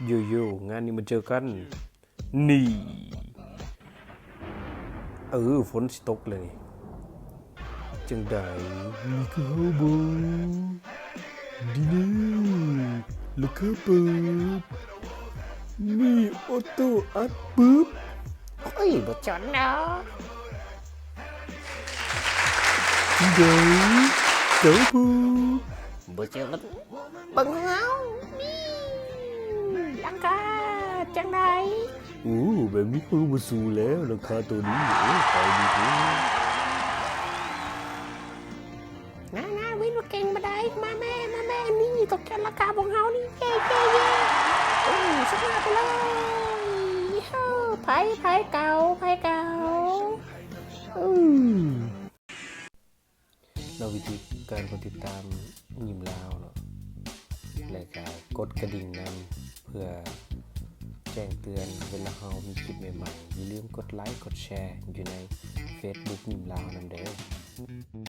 ໂຢໂຢ ງານນີ້ມາເຈີກັນ ນີ້ ເອີ ຝົນຊິຕົກແລ້ວນີ້ ຈັ່ງໃດ ມີຄືເຮົາບໍ່? ດີນີ້ ລາຄາປຶບ ມີອໍໂຕ້ອັດປຶບ ໂອ້ຍ ບໍ່ຈົນດອກ ຈັ່ງໃດ ເຈົ້າບໍ່? ບໍ່ຈົນ ເບິ່ງເຮົານີ້ ລາຄາຈັ່ງໃດ? ໂອ້ ແບບນີ້ເຮົາບໍ່ສູ້ແລ້ວ ລາຄາໂຕນີ້ ໂອ້ ໄປດີກວ່າ ນາໆ ວິນບໍ່ເກັ່ງປານໃດ ມາແມ່ ມາແມ່ ນີ້ ຕ້ອງການລາຄາພວກເຮົານີ້ ເຢ້ ເຢ້ ເຢ້ ໂອ້ ຊະນະໄປເລີຍ ເຮີ ໃຜ ໃຜເກົ່າ ໃຜເກົ່າ ອືມ. ເນາະ ວິທີການກົດຕິດຕາມຍິ້ມລາວເນາະ ແລະກະກົດກະດິ່ງນຳ ເພື່ອແຈ້ງເຕືອນເວລາເຮົາມີຄລິບໃໝ່ໆ. ຢ່າລືມກົດໄລ ກົດແຊ ຢູ່ໃນເຟສບຸກຍິ້ມລາວນຳເດີ້.